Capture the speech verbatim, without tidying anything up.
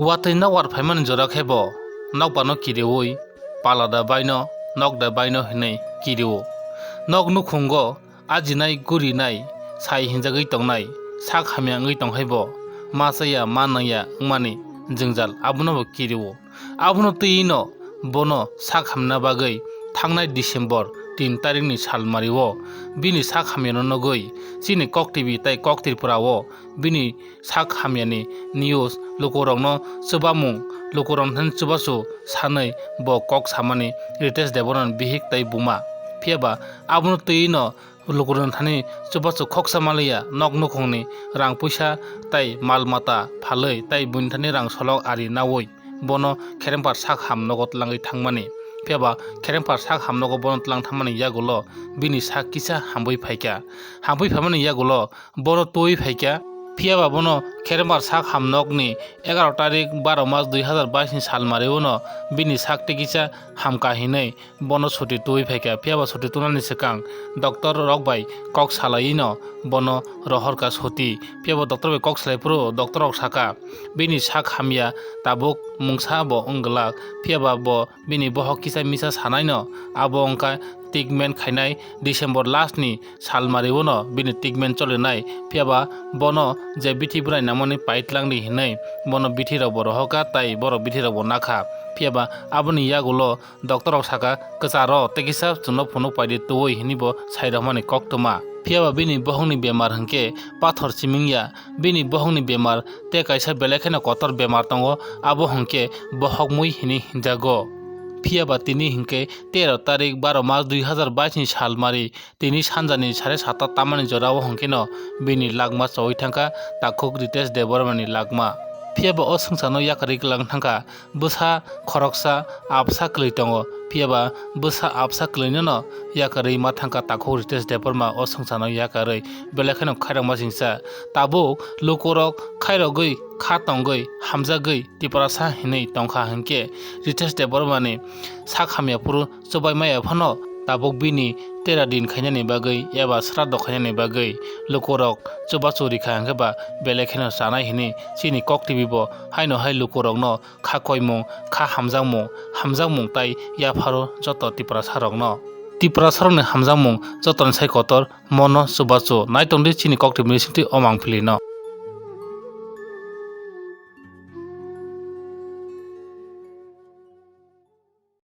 Watwi nokwar phaimani jora khe bo nokbarno kiriui palada baino, nokda baino hinwi kirio. Nok nukhungo ajinai gurinai sai hinjagwi tongnai sak hamya wngwi tong hai bo ma chaya ma nangya wngmani jwngjal abono bo kirio. Abono twiwi no bono sak hamna bagwi thangnai December tin tarikni salmario bini sak hamyano nugwi chini Kok T V tei Kok Tripura o bini sak hamyani news lukurokno chubamung, lukurokni thani chubachu sanwi bo kok samani Ritesh Debbarmani bihik tei buma. Phiyaba abono twiwi no lukurokni thani chubachu khoksa manliya, nok nukhungni rang puisa tei mal mata phalwi tei buini thani rang solok ari naui bono Kherengpar sak ham nogo tlangwi thangmani. Phiyaba Kherengpar sak ham nogo bono tlang thangmani yagulo bini sak kisa hamwi phaikha. Hamwi phaimani yagulo bono twi phaikha. Phiyaba bono Kherengpar sak ham nokni egaroh tarik baro mas dui hazar bais ni salmario no bini sak tikisa hamkha hinwi bono suti twi phaikha. Phiyaba suti tunani swkang doctor rok bai kok salaiwi no bono rohorkha suti. Phiyaba doctor bai kok salai phuru doctor rok sakha, bini sak hamya, tabuk mungsa bo wng glak. Phiyaba bo bini bohok kisa misa sanaino abo wngkha treatment khainai December last ni salmario no bini treatment cholinai. Phiyaba bono je bithi bwrai nangmani pai tlangdi hinwi bono bithi rok bo rohorkha tei borok bithi rok bo nakha. Phiyaba aboni yagulo doctor rok sakha, kwcharo tei kisa chwngno phunuk paidi twi hinwi bo sai rwmani koktwma. Phiyaba bini bohokni bemar hinkhe pathor chimingya, bini bohokni bemar tei kaisa belai kheno kotor bemar tongo, abo hinkhe bohok mui hinwi hinjago. Phiyaba tini hinkhe tero tarik baro mas dui hazar bais ni salmari tini sanjani sare satta tamani jorao hinkhe no bini lagma chowi thangkha takhuk Ritesh Debbarmani lagma. Phiyaba o swngcharno yakarwi kwlang thangkha, bwsa khoroksa absa kwlwi tongo, phiyaba bwsa absa kwlwino no yakarwi ma thangkha takhuk Ritesh Debbarma o swngcharno yakarwi belai kheno khairokma singcha. Tabuk lukurok khairogwi kha tongwi hamjagwi Tiprasa hinwi tongkha hinkhe Ritesh Debbarmani sak hamya phuru chubai maya phano tabuk bini tera din khainani bagwi eba sraddho khainani bagwi lukurok chubachu rikha hinkhe ba belai kheno chanai hinwi chini Kok T V bo haino hai lukurokno kha koimung, kha hamjakmung, hamjakmung tai yapharo joto Tiprasarokno. Tiprasarokni hamjakmung jotoni sai kotor, mono chubachu. Naitongdi chini Kok T V ni singtwi o mangpilino.